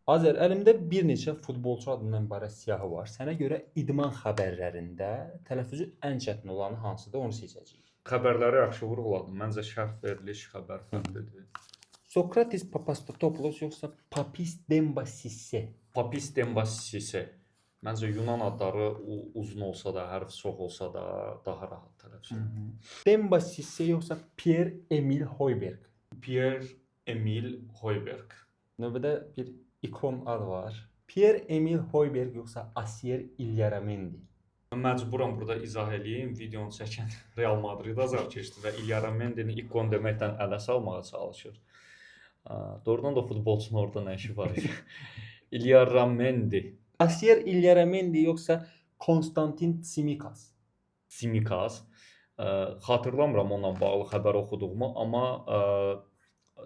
Azər, əlimdə bir neçə futbolçu adından ibarət siyahı var. Sənə görə idman xəbərlərində tələffüzü ən çətin olanı hansıdır, onu seçəcəyik. Xəbərləri yaxşı vurğuladın. Məncə şərh veriliş xəbər fərqlidir. Sokrates Papastatopoulos yoxsa Papis Demba Cissé? Papis Demba Cissé. Məncə Yunan adları uzun olsa da, hərf çox olsa da daha rahat tələffüz edilir. Demba Cissé yoxsa Pierre-Emile Højbjerg? Pierre-Emile Højbjerg. Növbədə bir ikon ad var. Pierre-Emile Højbjerg yoxsa Asier Illaramendi? Məcburam burada izah eləyim. Videonu çəkən Real Madrid azarkeşdir və Illaramendini ikon deməklə ələ salmağa çalışır. Doğrudan da futbolçunun orada nə işi var idi? Illaramendi. Asier Illaramendi yoxsa Konstantin Tsimikas? Tsimikas. Xatırlamıram onunla bağlı xəbər oxuduğumu, amma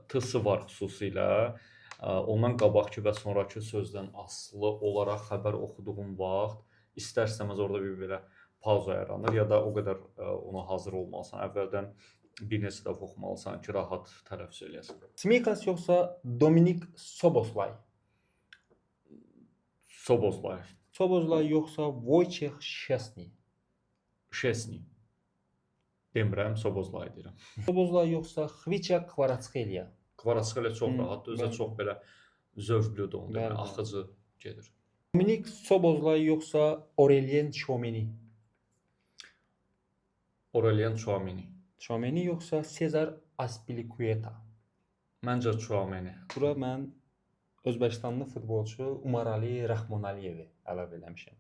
T-sı var xüsusilə. Ondan qabaqki və sonrakı sözdən asılı olaraq xəbər oxuduğum vaxt istər-istəməz orada bir belə pauza yaranır ya da o qədər ona hazır olmalısan. Əvvəldən bir neçə dəfə oxumalısan ki, rahat tələffüz eləyəsən. Tsimikas yoxsa Dominik Soboslay? Soboslay. Soboslay yoxsa Wojciech Szczesny? Şesni. Demirəm, Soboslay deyirəm. Soboslay yoxsa Xviça Kvaratskhelia? Kvaratskhelia çox rahatdır, özü də çox belə zövqlüdür onu demək, axıcı gedir. Dominik Soboslay yoxsa Aurelien Tchouameni? Aurelien Tchouameni. Tchouameni yoxsa Cesar Azpilicueta? Məncə Tchouameni. Bura mən Özbəkistanlı futbolçu Umarali Rahmonaliyevi əlavə eləmişəm.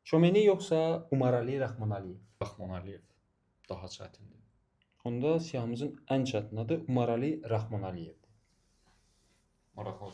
Tchouameni yoxsa Umarali Rahmonaliyev? Rahmonaliyev daha çətindir. Onda siyahımızın ən çətin adı Umarali Rahmonaliyevdir. Maraqlı.